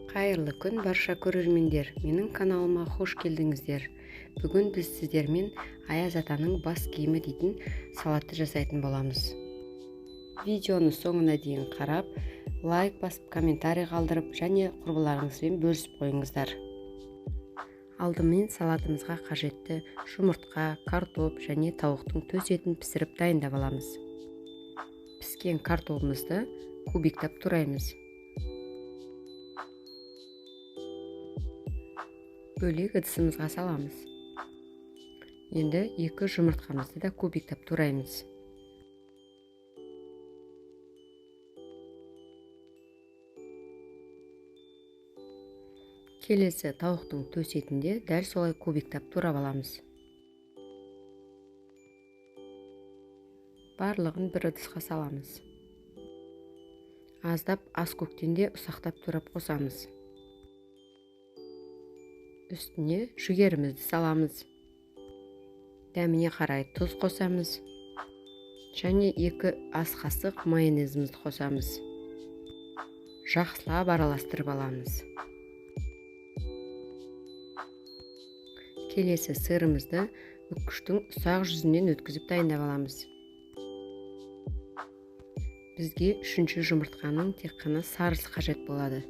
Қайырлы күн, барша көрермендер! Менің каналыма хош келдіңіздер. Бүгін біз сіздермен Аяз атаның бас киімі дейтін салатты жасайтын боламыз. Видеоны соңына дейін қарап, лайк басып, комментарий қалдырып және құрбыларыңызбен бөлісіп қойыңыздар. Алдымен салатымызға қажетті жұмыртқа, картоп және тауықтың төс етін пісіріп дайындап аламыз. Піскен картобымызды кубиктап тураймыз. Бөлек ыдысымызға саламыз. Енді екі жұмыртқамызды да кубиктап тураймыз. Келесі тауықтың төс етін де дәл солай кубиктап турап аламыз. Барлығын бір ыдысқа саламыз. Аздап ас көктен де ұсақтап турап қосамыз. Үстіне жүгерімізді саламыз. Дәміне қарай тұз қосамыз. Және 2 ас қасық майонезімізді қосамыз. Жақсылап араластырып аламыз. Келесі сырымызды үккіштің ұсақ жүзінен өткізіп дайындап аламыз. Бізге 3-ші жұмыртқаның тек қана сарысы қажет болады.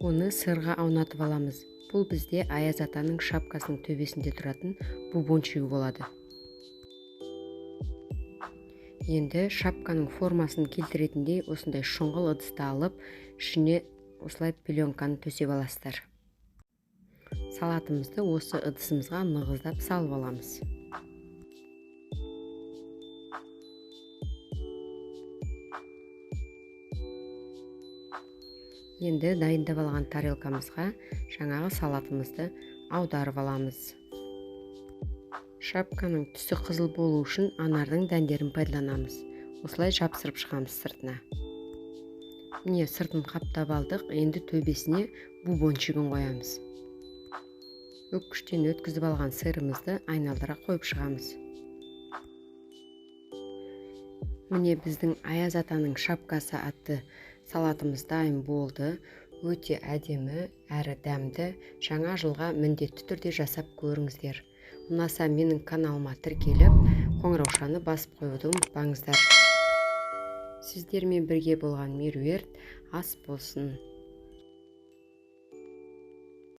Оны сырға аунатып аламыз. Бұл бізде Аяз атаның шапкасының төбесінде тұратын бубончигі болады. Енді шапканың формасын келтіретіндей осындай шұңғыл ыдысты алып, ішіне осылай пленканы төсеп аласыздар. Салатымызды осы ыдысымызға нығыздап салып аламыз. Енді дайындап алған тарелкамызға жаңағы салатымызды аударып аламыз. Шапканың түсі қызыл болу үшін анардың дәндерін пайдаланамыз. Осылай жапсырып шығамыз сыртына. Міне, сыртын қаптап алдық, енді төбесіне бубончигін қоямыз. Өккіштен өткізіп алған сырымызды айналдыра қойып шығамыз. Міне, біздің Аяз атаның шапкасы атты салатымыз дайын болды. Өте әдемі әрі дәмді. Жаңа жылға міндетті түрде жасап көріңіздер. Ұнаса менің каналыма тіркеліп, қоңыраушаны басып қоюды ұмытпаңыздар. Сіздермен бірге болған Меруерт, ас болсын.